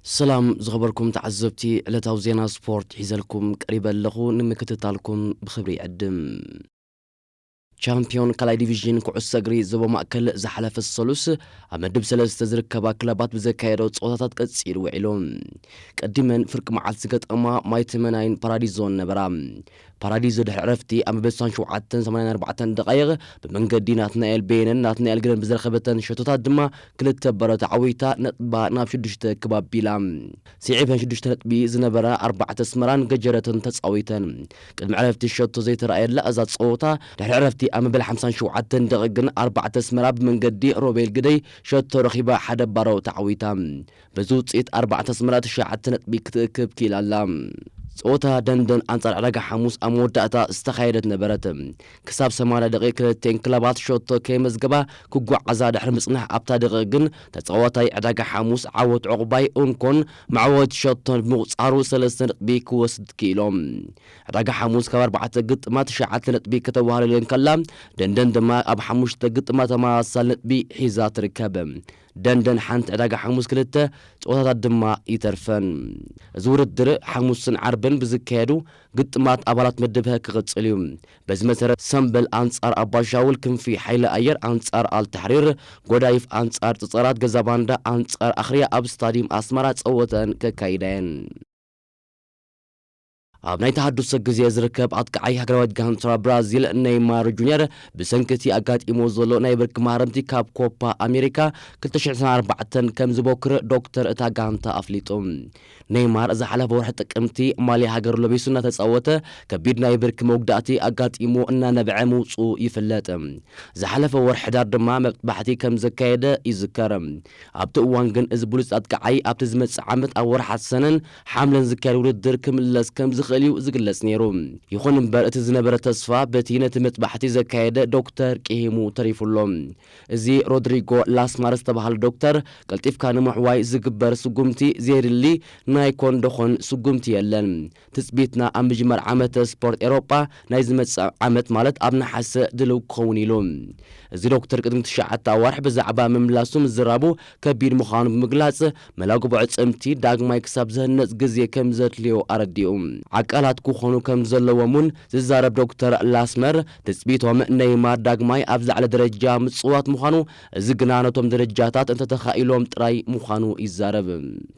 ሰላም ዝኸበርኩም ተዓዘብቲ፣ ዕለታዊ ዜና ስፖርት ሒዘልኩም ቀሪበ ኣለኹ፣ ንምክትታልኩም ብኽብሪ ይዕድም። ቻምፒዮን ካልኣይ ዲቪዥን ኩዕሶ እግሪ ዞባ ማእከል ዝሓለፈ ሰሉስ ኣብ ምድብ ሰለስተ ዝርከባ ክለባት ብዘካየዶ ጸወታታት ቀጺሉ ውዒሉ። ቀዲመን ፍርቂ መዓልቲ ዝገጠማ ማይ ተመናይን ፓራዲዞን ነበራ። ፓራዲዞ ድሕሪ ዕረፍቲ ኣብ መበል ሸውዓተን ሰማንያን ኣርባዕተን ደቓይቕ ብመንገዲ ናትናኤል ቤየነን ናትናኤል ግደን ብዝረኸበተን ሸቶታት ድማ ክልተ ባዶ ተዓዊታ ነጥባ ናብ ሽዱሽተ ክብ ኣቢላ። ስዒበን ሽዱሽተ ነጥቢ ዝነበራ ኣርባዕተ ኣስመራን ገጀረትን ተጻዊተን። ቅድሚ ዕረፍቲ ሸቶ ዘይተራእየላ እዛ ጸወታ፣ ድሕሪ ዕረፍቲ ኣብ መበል ሓምሳን ሸውዓተን ደቒቕ ግን ኣርባዕተ ኣስመራ ብመንገዲ ሮቤል ግደይ ሸቶ ረኺባ ሓደ ባዶ ተዓዊታ። በዚ ውጽኢት ኣርባዕተ ኣስመራ ትሽዓተ ነጥቢ ክትእክብ ክኢላ ኣላ። ጸወታ ደንደን ኣንጻር ዕዳጋ ሓሙስ ኣብ መወዳእታ ዝተኻየደት ነበረት። ክሳብ ሰማንያ ደቂቕ ክልቲኤን ክለባት ሸቶ ከየመዝገባ ክጓዓዛ ድሕሪ ምጽናሕ፣ ኣብታ ደቂቕ ግን ተጻዋታይ ዕዳጋ ሓሙስ ዓወት ዑቕባይ እንኮን መዕወቲ ሸቶን ብምቑጻሩ ሰለስተ ነጥቢ ክወስድ ክኢሎም። ዕዳጋ ሓሙስ ካብ ኣርባዕተ ግጥማት ትሽዓተ ነጥቢ ከተዋህልል እንከላ፣ ደንደን ድማ ኣብ ሓሙሽተ ግጥማት ተመሳሳሊ ነጥቢ ሒዛ ትርከብ። ደንደን ሓንቲ፣ ዕዳጋ ሓሙስ ክልተ ጸወታታት ድማ ይተርፈን። እዚ ውድድር ሓሙስን ዓርብን ብዝካየዱ ግጥማት ኣባላት መድብ ሀ ክቕጽል እዩ። በዚ መሰረት ሰምበል ኣንጻር ኣባሻውል፣ ክንፊ ሓይሊ ኣየር ኣንጻር ኣልታሕሪር፣ ጎዳይፍ ኣንጻር ጸጸራት፣ ገዛ ባንዳ ኣንጻር ኣኽርያ ኣብ ስታዲየም ኣስመራ ጸወተን ከካይዳ እየን። ኣብ ናይ ተሃድሶ ግዜ ዝርከብ ኣጥቃዓይ ሃገራዊት ጋንታ ብራዚል ኔይማር ጁንየር ብሰንኪ እቲ ኣጋጢሞ ዘሎ ናይ ብርኪ ማህረምቲ ካብ ኮፓ ኣሜሪካ ክልተ ሽሕን ዕስራን ኣርባዕተን ከም ዝቦክር ዶክተር እታ ጋንታ ኣፍሊጡ። ኔይማር ዝሓለፈ ወርሒ ጥቅምቲ ማልያ ሃገሩ ለቢሱ እናተጻወተ ከቢድ ናይ ብርኪ መጉዳእቲ ኣጋጢሞ እናነብዐ ምውጽኡ ይፍለጥ። ዝሓለፈ ወርሒ ሕዳር ድማ መጥባሕቲ ከም ዘካየደ ይዝከር። ኣብቲ እዋን ግን እዚ ብሉጽ ኣጥቃዓይ ኣብቲ ዝመጽእ ዓመት ኣብ ወርሓት ሰነን ሓምለን ዝካየድ ውድድር ክምለስ ከም ዝኽእል እዩ ዝግለጽ ነይሩ። ይኹን እምበር እቲ ዝነበረ ተስፋ በቲ ነቲ መጥባሕቲ ዘካየደ ዶክተር ቅሂሙ ተሪፉ ኣሎ። እዚ ሮድሪጎ ላስማር ዝተባህለ ዶክተር፣ ቀልጢፍካ ንምሕዋይ ዝግበር ስጉምቲ ዘየድሊ ናይ ኮን ደኾን ስጉምቲ የለን። ትጽቢትና ኣብ ምጅማር ዓመተ ስፖርት ኤሮጳ ናይ ዝመጽእ ዓመት፣ ማለት ኣብ ነሓሰ ድልው ክኸውን ኢሉ። እዚ ዶክተር ቅድሚ ትሽዓተ ኣዋርሕ ብዛዕባ ምምላሱ ምዝራቡ ከቢድ ምዃኑ ብምግላጽ፣ መላጉቦ ዕጽምቲ ዳግማይ ክሳብ ዝህነጽ ግዜ ከም ዘድልዮ ኣረዲኡ። ዓቃላት ክኾኑ ከም ዘለዎም እውን ዝዛረብ ዶክተር ላስመር፣ ትጽቢቶም ኔይማር ዳግማይ ኣብ ዝለዓለ ደረጃ ምጽዋት ምዃኑ፣ እዚ ግና ነቶም ደረጃታት እንተተኻኢሎም ጥራይ ምዃኑ ይዛረብ።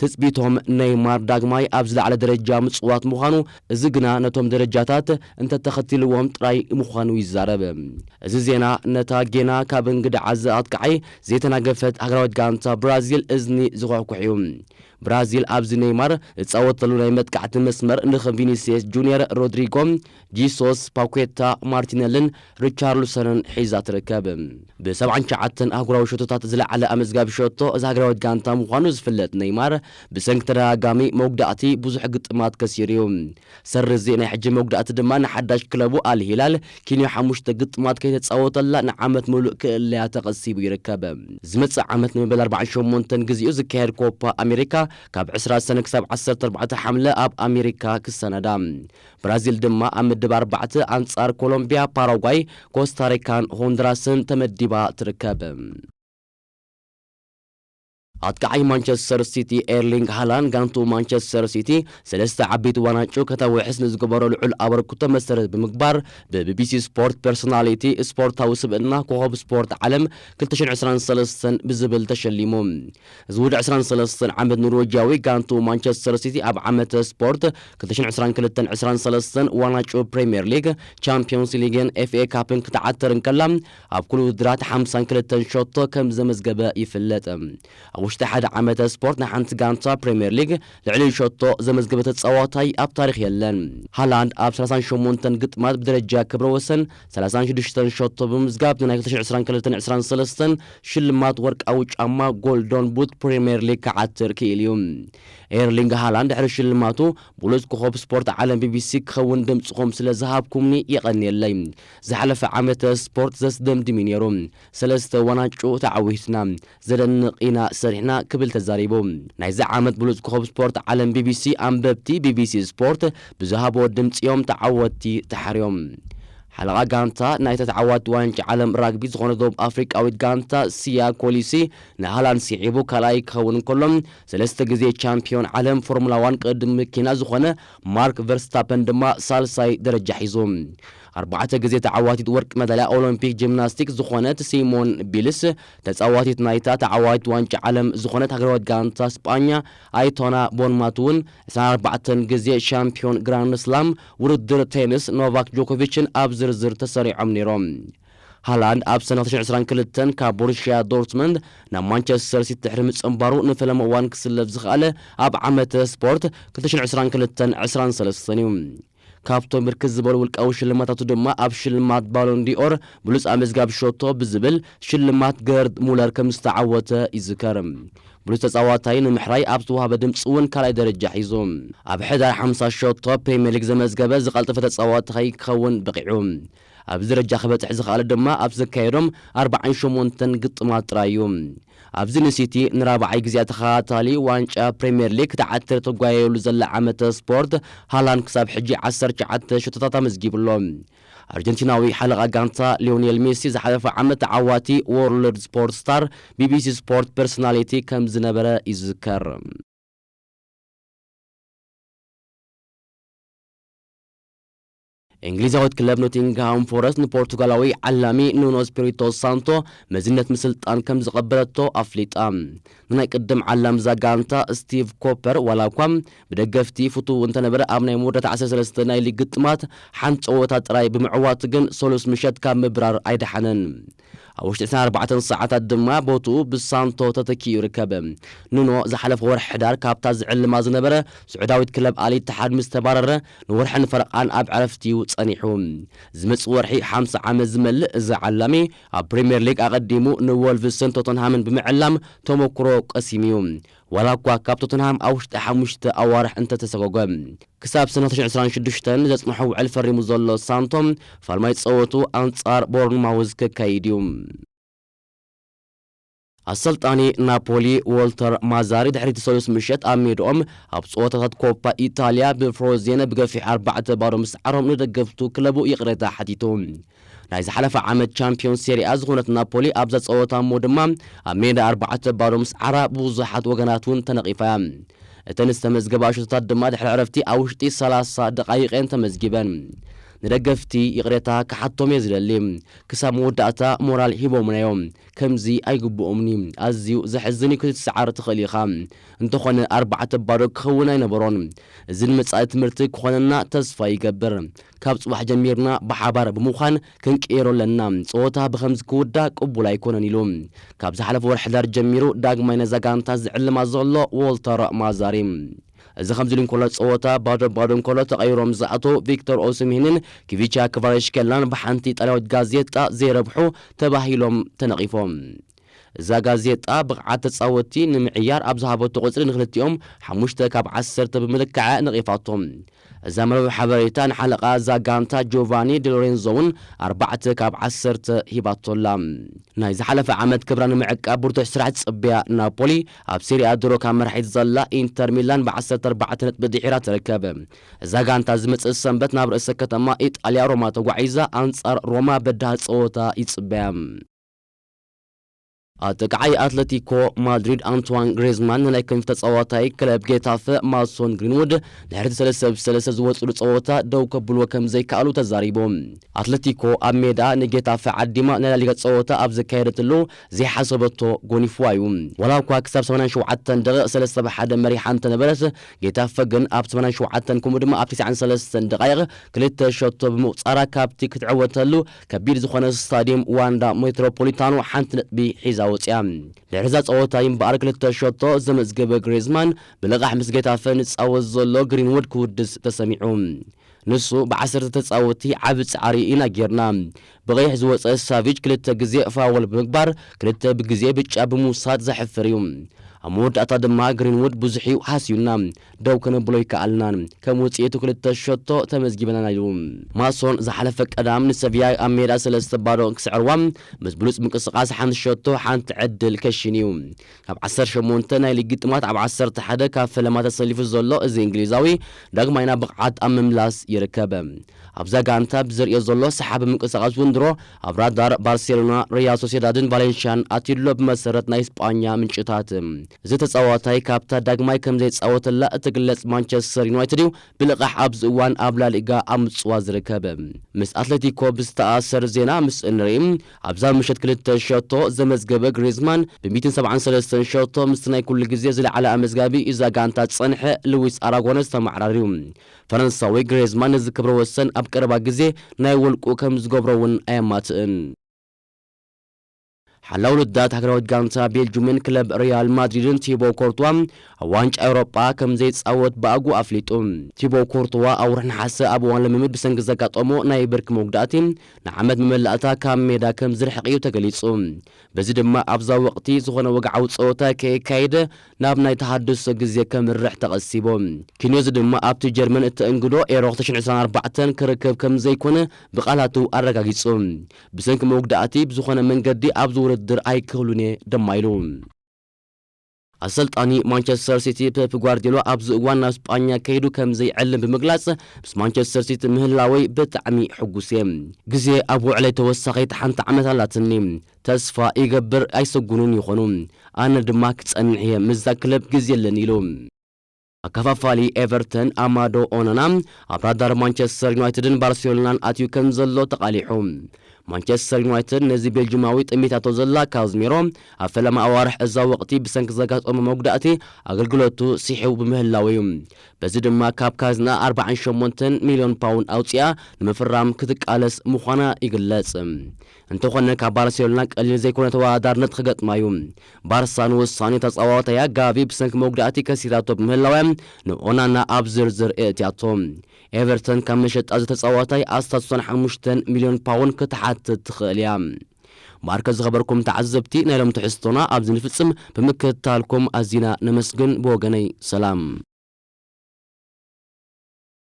ትጽቢቶም ኔይማር ዳግማይ ኣብ ዝለዓለ ደረጃ ምጽዋት ምዃኑ፣ እዚ ግና ነቶም ደረጃታት እንተተኸቲልዎም ጥራይ ምዃኑ ይዛረብ። እዚ ዜና ነታ ጌና ካብ እንግድዓ ዝኣጥቃዓይ ዘይተናገፈት ሃገራዊት ጋንታ ብራዚል እዝኒ ዝኹሕኩሕ እዩ። ብራዚል ኣብዚ ኔይማር ዝጻወተሉ ናይ መጥቃዕቲ መስመር ንቪኒሲየስ ጁንየር፣ ሮድሪጎ፣ ጂሶስ፣ ፓኬታ፣ ማርቲነልን ሪቻርልሰንን ሒዛ ትርከብ። ብሰብዓን ትሽዓተን ኣህጉራዊ ሸቶታት ዝለዓለ ኣመዝጋቢ ሸቶ እዛ ሃገራዊት ጋንታ ምዃኑ ዝፍለጥ ኔይማር፣ ብሰንኪ ተደጋጋሚ መጉዳእቲ ብዙሕ ግጥማት ከሲሩ እዩ። ሰሪ እዚ ናይ ሕጂ መጉዳእቲ ድማ ንሓዳሽ ክለቡ ኣል ሂላል ኪንዮ ሓሙሽተ ግጥማት ከይተጻወተላ ንዓመት ምሉእ ክእለያ ተቐሲቡ ይርከብ። ዝመጽእ ዓመት ንመበል ኣርባዓን ሸሞንተን ግዜኡ ዝካየድ ኮፓ ኣሜሪካ ካብ ዕስራ ሰነ ክሳብ ዓሰርተ ኣርባዕተ ሓምለ ኣብ ኣሜሪካ ክሰነዳ። ብራዚል ድማ ኣብ ምድብ ኣርባዕተ ኣንጻር ኮሎምቢያ፣ ፓራጓይ፣ ኮስታሪካን ሆንዱራስን ተመዲባ ትርከብ። ኣጥቃዓይ ማንቸስተር ሲቲ ኤርሊንግ ሃላንድ ጋንቱ ማንቸስተር ሲቲ ሰለስተ ዓበይቲ ዋንጫ ከተውሕስ ንዝገበሮ ልዑል ኣበርክቶ መሰረት ብምግባር፣ ብቢቢሲ ስፖርት ፐርሶናሊቲ፣ ስፖርታዊ ስብእና ኮኸብ ስፖርት ዓለም ክልተ ሽሕን ዕስራን ሰለስተን ብዝብል ተሸሊሙ። እዚ ውድድር ዕስራን ሰለስተን ዓመት ኖርዌጃዊ ጋንቱ ማንቸስተር ሲቲ ኣብ ዓመተ ስፖርት ክልተ ሽሕን ዕስራን ክልተን ዕስራን ሰለስተን ዋንጫ ፕሪምየር ሊግ፣ ቻምፒዮንስ ሊግን ኤፍኤ ካፕን ክትዓትር እንከላ፣ ኣብ ኩሉ ውድድራት ሓምሳን ክልተን ሸቶ ከም ዘመዝገበ ይፍለጥ። ኣብ ውሽጢ ሓደ ዓመተ ስፖርት ንሓንቲ ጋንታ ፕሪምየር ሊግ ልዕሊ ሸቶ ዘመዝገበ ተጻዋታይ ኣብ ታሪኽ የለን። ሃላንድ ኣብ ሰላሳን ሸሞንተን ግጥማት ብደረጃ ክብረ ወሰን ሰላሳን ሽዱሽተን ሸቶ ብምምዝጋብ፣ ንናይ ክልተ ሽሕን ዕስራን ክልተን ዕስራን ሰለስተን ሽልማት ወርቃዊ ጫማ፣ ጎልደን ቡት፣ ፕሪምየር ሊግ ክዓትር ክኢሉ እዩ። ኤርሊንግ ሃላንድ ድሕሪ ሽልማቱ፣ ብሉጽ ኮኸብ ስፖርት ዓለም ቢቢሲ ክኸውን ድምጽኹም ስለ ዝሃብኩምኒ የቐንየለይ። ዝሓለፈ ዓመተ ስፖርት ዘስደምድም እዩ ነይሩ። ሰለስተ ዋንጫ ተዓዊትና። ዘደንቕ ኢና ሰሪሕና ክብል ተዛሪቡ። ናይዚ ዓመት ብሉጽ ኮኸብ ስፖርት ዓለም ቢቢሲ ኣንበብቲ ቢቢሲ ስፖርት ብዝሃቦ ድምጺ እዮም ተዓወትቲ ተሓርዮም። ሓለቓ ጋንታ ናይታ ተዓዋቲት ዋንጫ ዓለም ራግቢ ዝኾነ ደቡብ ኣፍሪቃዊት ጋንታ ሲያ ኮሊሲ ንሃላንድ ስዒቡ ካልኣይ ክኸውን እንከሎ፣ ሰለስተ ግዜ ቻምፒዮን ዓለም ፎርሙላ ዋን ቅድም መኪና ዝኾነ ማርክ ቨርስታፐን ድማ ሳልሳይ ደረጃ ሒዙ። ኣርባዕተ ግዜ ተዓዋቲት ወርቂ መዳልያ ኦሎምፒክ ጂምናስቲክስ ዝኾነት ሲሞን ቢልስ፣ ተጻዋቲት ናይታ ተዓዋቲት ዋንጫ ዓለም ዝኾነት ሃገራዊት ጋንታ ስጳኛ ኣይቶና ቦንማት እውን ዕስራን ኣርባዕተን ግዜ ሻምፒዮን ግራንድ ስላም ውድድር ቴኒስ ኖቫክ ጆኮቪችን ኣብ ዝርዝር ተሰሪዖም ነይሮም። ሃላንድ ኣብ ሰነ ክልተ ሽሕን ዕስራን ክልተን ካብ ቦሩሽያ ዶርትመንድ ናብ ማንቸስተር ሲቲ ድሕሪ ምጽንባሩ ንፈለማ እዋን ክስለፍ ዝኸኣለ ኣብ ዓመተ ስፖርት ክልተ ሽሕን ዕስራን ክልተን ዕስራን ሰለስተን እዩ። ካብቶም ብርክት ዝበሉ ውልቃዊ ሽልማታቱ ድማ ኣብ ሽልማት ባሎን ዲኦር ብሉጽ ኣመዝጋቢ ሸቶ ብዝብል ሽልማት ገርድ ሙለር ከም ዝተዓወተ ይዝከር። ብሉጽ ተጻዋታይ ንምሕራይ ኣብ ዝተዋህበ ድምጺ እውን ካልኣይ ደረጃ ሒዙ። ኣብ ሕዳር ሓምሳ ሸቶ ፕሪምየር ሊግ ዘመዝገበ ዝቐልጠፈ ተጻዋታይ ክኸውን በቒዑ። ኣብዚ ደረጃ ክበጽሕ ዝኸኣለ ድማ ኣብ ዘካየዶም ኣርባዓን ሸሞንተን ግጥማት ጥራይ እዩ። ኣብዚ ንሲቲ ንራብዓይ ግዜ ተኸታታሊ ዋንጫ ፕሪምየር ሊግ ክትዓትር ተጓየሉ ዘላ ዓመተ ስፖርት፣ ሃላንድ ክሳብ ሕጂ ዓሰርተ ትሽዓተ ሸቶታት ኣመዝጊቡ ኣሎ። ኣርጀንቲናዊ ሓለቓ ጋንታ ሊዮኔል ሜሲ ዝሓለፈ ዓመት ተዓዋቲ ወርልድ ስፖርት ስታር ቢቢሲ ስፖርት ፐርሶናሊቲ ከም ዝነበረ ይዝከር። እንግሊዛዊት ክለብ ኖቲንግሃም ፎረስት ንፖርቱጋላዊ ዓላሚ ኑኖ ስፒሪቶ ሳንቶ መዝነት ምስልጣን ከም ዝቐበለቶ ኣፍሊጣ። ንናይ ቅድም ዓላሚ እዛ ጋንታ ስቲቭ ኮፐር ዋላ እኳ ብደገፍቲ ፍቱው እንተነበረ፣ ኣብ ናይ መወዳእታ ዓሰርተ ሰለስተ ናይ ሊግ ግጥማት ሓንቲ ጸወታ ጥራይ ብምዕዋቱ ግን ሰሉስ ምሸት ካብ ምብራር ኣይደሓነን። ኣብ ውሽጢ ዕስራን ኣርባዕተን ሰዓታት ድማ ቦትኡ ብሳንቶ ተተኪኡ ይርከብ። ኑኖ ዝሓለፈ ወርሒ ሕዳር ካብታ ዝዕልማ ዝነበረ ስዑዳዊት ክለብ ኣል ኢትሓድ ምስ ተባረረ ንወርሕን ፈረቓን ኣብ ዕረፍቲ እዩ ጸኒሑ። ዝመጽእ ወርሒ ሓምሳ ዓመት ዝመልእ እዚ ዓላሚ ኣብ ፕሪምየር ሊግ ኣቐዲሙ ንወልቭስን ቶተንሃምን ብምዕላም ተመኩሮ ቀሲሙ እዩ። ዋላ እኳ ካብ ቶተንሃም ኣብ ውሽጢ ሓሙሽተ ኣዋርሕ እንተተሰጎገ፣ ክሳብ ሰነ ክልተ ሽሕን ዕስራን ሽዱሽተን ዘጽንሖ ውዕል ፈሪሙ ዘሎ ሳንቶ፣ ፋልማይ ጸወቱ ኣንጻር ቦርንማውዝ ክካይድ እዩ። ኣሰልጣኒ ናፖሊ ዎልተር ማዛሪ ድሕሪ እቲ ሰሉስ ምሸት ኣብ ሜድኦም ኣብ ጸወታታት ኮፓ ኢጣልያ ብፍሮዜነ ብገፊሕ ኣርባዕተ ባዶ ምስዓሮም ንደገፍቱ ክለቡ ይቕሬታ ሓቲቱ። ናይ ዝሓለፈ ዓመት ቻምፒዮን ሴሪኣ ዝኾነት ናፖሊ ኣብዛ ጸወታ እሞ ድማ ኣብ ሜዳ ኣርባዕተ ባዶ ምስዓራ ብብዙሓት ወገናት እውን ተነቒፋ እያ። እተን ዝተመዝገባ ሸቶታት ድማ ድሕሪ ዕረፍቲ ኣብ ውሽጢ ሰላሳ ደቓይቕ እየን ተመዝጊበን። ንደገፍቲ ይቕሬታ ክሓቶም እየ ዝደሊ። ክሳብ መወዳእታ ሞራል ሂቦምና እዮም። ከምዚ ኣይግብኦምኒ። ኣዝዩ ዘሕዝን እዩ ክትሰዓር ትኽእል ኢኻ። እንተኾነ ኣርባዕተ ባዶ ክኸውን ኣይነበሮን። እዚ ንመጻኢ ትምህርቲ ክኾነና ተስፋ ይገብር። ካብ ጽባሕ ጀሚርና ብሓባር ብምዃን ክንቅየሮ ኣለና። ጸወታ ብኸምዚ ክውዳእ ቅቡል ኣይኮነን ኢሉ ካብ ዝሓለፈ ወርሒ ሕዳር ጀሚሩ ዳግማይ ነዛ ጋንታ ዝዕልማ ዘሎ ዎልተር ማዛሪ። እዚ ከምዚ ኢሉ እንከሎ ጸወታ ባዶ ባዶ እንከሎ ተቐይሮም ዝኣተው ቪክቶር ኦሲሜንን ኪቪቻ ክቫራትስኬላን ብሓንቲ ኢጣልያዊት ጋዜጣ ዘይረብሑ ተባሂሎም ተነቒፎም። እዛ ጋዜጣ ብቕዓት ተጻወትቲ ንምዕያር ኣብ ዝሃበቶ ቁጽሪ ንክልቲኦም ሓሙሽተ ካብ ዓሰርተ ብምልካዐ ነቒፋቶም። እዛ መርበብ ሓበሬታ ንሓለቓ እዛ ጋንታ ጆቫኒ ዲሎሬንዞ እውን ኣርባዕተ ካብ ዓሰርተ ሂባቶ ኣላ። ናይ ዝሓለፈ ዓመት ክብራ ንምዕቃብ ብርቱዕ ስራሕ ዝጽበያ ናፖሊ ኣብ ሴሪኣ ድሮ ካብ መራሒት ዘላ ኢንተር ሚላን ብ ዓሰርተ ኣርባዕተ ነጥቢ ድሒራ ትርከብ። እዛ ጋንታ ዝመጽእ ሰንበት ናብ ርእሰ ከተማ ኢጣልያ ሮማ ተጓዒዛ ኣንጻር ሮማ በዳህ ጸወታ ይጽበያ። ኣጠቃዓይ ኣትለቲኮ ማድሪድ ኣንትዋን ግሬዝማን ንናይ ክንፍ ተጻዋታይ ክለብ ጌታፈ ማሶን ግሪንውድ ድሕሪ ሰለስተ ብ ሰለስተ ዝወጽሉ ጸወታ ደው ከብልዎ ከም ዘይከኣሉ ተዛሪቡ። ኣትለቲኮ ኣብ ሜዳ ንጌታፈ ዓዲማ ናይ ላሊጋ ጸወታ ኣብ ዘካየደትሉ ዘይሓሰበቶ ጎኒፍዋ እዩ። ዋላ እኳ ክሳብ ሰማንያን ሸውዓተን ደቂቕ ሰለስተ ብ ሓደ መሪሓ እንተነበረት፣ ጌታፈ ግን ኣብ ሰማንያን ሸውዓተን ከምኡ ድማ ኣብ ተስዓን ሰለስተን ደቓይቕ ክልተ ሸቶ ብምቑጻራ ካብቲ ክትዕወተሉ ከቢድ ዝኾነ ስታዲየም ዋንዳ ሜትሮፖሊታኖ ሓንቲ ነጥቢ ሒዛ ወጽያ። ድሕሪ እዛ ጸወታ እምበኣር ክልተ ሸቶ ዘመዝገበ ግሪዝማን ብልቓሕ ምስ ጌታፈ ንጻወት ዘሎ ግሪንውድ ክውድስ ተሰሚዑ። ንሱ ብዓሰርተ ተጻወትቲ ዓቢ ጻዕሪ ኢና ጌርና። ብቐይሕ ዝወጸ ሳቪች ክልተ ግዜ ፋወል ብምግባር ክልተ ብግዜ ብጫ ብምውሳድ ዘሕፍር እዩ። ኣብ መወዳእታ ድማ ግሪንውድ ብዙሕ እዩ ሃስዩና፣ ደው ከነብሎ ይከኣልናን፣ ከም ውፅኢቱ ክልተ ሸቶ ተመዝጊበናን ኢሉ። ማሶን ዝሓለፈ ቀዳም ንሰቪያ ኣብ ሜዳ ሰለስተ ባዶ ክስዕርዋ፣ ምስ ብሉፅ ምንቅስቃስ ሓንቲ ሸቶ ሓንቲ ዕድል ከሽን እዩ። ካብ ዓሰርተ ሸሞንተ ናይ ሊግ ግጥማት ኣብ ዓሰርተ ሓደ ካብ ፈለማ ተሰሊፉ ዘሎ እዚ እንግሊዛዊ፣ ዳግማይ ናብ ብቕዓት ኣብ ምምላስ ይርከብ። ኣብዛ ጋንታ ብዘርእዮ ዘሎ ሰሓቢ ምንቅስቃስ ውንድሮ፣ ኣብ ራዳር ባርሴሎና፣ ሪያል ሶሴዳድን ቫሌንሽያን ኣትዩሎ፣ ብመሰረት ናይ ስጳኛ ምንጭታት። እዚ ተጻዋታይ ካብታ ዳግማይ ከም ዘይጻወተላ እትግለጽ ማንቸስተር ዩናይትድ እዩ ብልቓሕ ኣብዚ እዋን ኣብ ላሊጋ ኣብ ምጽዋ ዝርከብ። ምስ ኣትሌቲኮ ብዝተኣሰር ዜና ምስ እንርኢ፣ ኣብዛ ምሸት ክልተ ሸቶ ዘመዝገበ ግሪዝማን፣ ብ ሚእትን ሰብዓን ሰለስተን ሸቶ ምስቲ ናይ ኩሉ ግዜ ዝለዓለ ኣመዝጋቢ እዛ ጋንታ ዝጸንሐ ልዊስ ኣራጎነስ ተመዓራርዩ። ፈረንሳዊ ግሬዝማን ነዚ ክብረ ወሰን ኣብ ቀረባ ግዜ ናይ ውልቁ ከም ዝገብሮ እውን ኣየማትእን። ሓላው ልዳት ሃገራዊት ጋንታ ቤልጁምን ክለብ ሪያል ማድሪድን ቲቦ ኮርትዋ ኣብ ዋንጫ ኤውሮጳ ከም ዘይጻወት ብኣጉ ኣፍሊጡ። ቲቦ ኮርትዋ ኣብ ወርሒ ነሓሰ ኣብ እዋን ልምምድ ብሰንኪ ዘጋጠሞ ናይ ብርኪ መጉዳእቲ ንዓመት መመላእታ ካብ ሜዳ ከም ዝርሕቕ እዩ ተገሊጹ። በዚ ድማ ኣብዛ ወቕቲ ዝኾነ ወግዓዊ ጸወታ ከየካየደ ናብ ናይ ተሃድሶ ግዜ ከምርሕ ተቐሲቦ። ኪንዮዚ ድማ ኣብቲ ጀርመን እተእንግዶ ኤሮ ክልተ ሽሕን ዕስራን ኣርባዕተን ክርክብ ከም ዘይኮነ ብቓላቱ ኣረጋጊጹ። ብሰንኪ መጉዳእቲ ብዝኾነ መንገዲ ኣብዚ ውድድር ኣይክህሉን እየ ድማ ኢሉ። ኣሰልጣኒ ማንቸስተር ሲቲ ፔፕ ጓርዲዮላ ኣብዚ እዋን ናብ ስጳኛ ከይዱ ከም ዘይዕልም ብምግላጽ፣ ምስ ማንቸስተር ሲቲ ምህላወይ ብጣዕሚ ሕጉስ እየ። ግዜ ኣብ ውዕለይ ተወሳኺት ሓንቲ ዓመት ኣላትኒ። ተስፋ ይገብር ኣይሰጉኑን ይኾኑ። ኣነ ድማ ክጸንሕ እየ፣ ምስዛ ክለብ ግዜ የለን ኢሉ። ኣከፋፋሊ ኤቨርተን ኣማዶ ኦናና ኣብ ራዳር ማንቸስተር ዩናይትድን ባርሴሎናን ኣትዩ ከም ዘሎ ተቓሊሑ። ማንቸስተር ዩናይትድ ነዚ ቤልጅማዊ ጠሚታቶ ዘላ ካዝሜሮ ኣብ ፈለማ ኣዋርሕ እዛ ወቕቲ ብሰንኪ ዘጋጠሞ መጉዳእቲ ኣገልግሎቱ ስሒቡ ብምህላው እዩ። በዚ ድማ ካብ ካዝና ኣርባዓን ሸሞንተን ሚልዮን ፓውንድ ኣውፂኣ ንምፍራም ክትቃለስ ምዃና ይግለጽ። እንተኾነ ካብ ባርሴሎና ቀሊል ዘይኮነ ተወዳዳርነት ክገጥማ እዩ። ባርሳ ንውሳኔ ተጻዋታያ ጋቪ ብሰንኪ መጉዳእቲ ከሲራቶ ብምህላዋ ንኦናና ኣብ ዝርዝር እእትያቶ። ኤቨርተን ካብ መሸጣ እዚ ተጻዋታይ ኣስታት ሱሳን ሓሙሽተን ሚልዮን ፓውንድ ክትሓትት ትኽእል እያ። ማርከ ዝኸበርኩም ተዓዘብቲ ናይ ሎም ትሕዝቶና ኣብዚ ንፍጽም፣ ብምክትታልኩም ኣዚና ነመስግን። ብወገነይ ሰላም።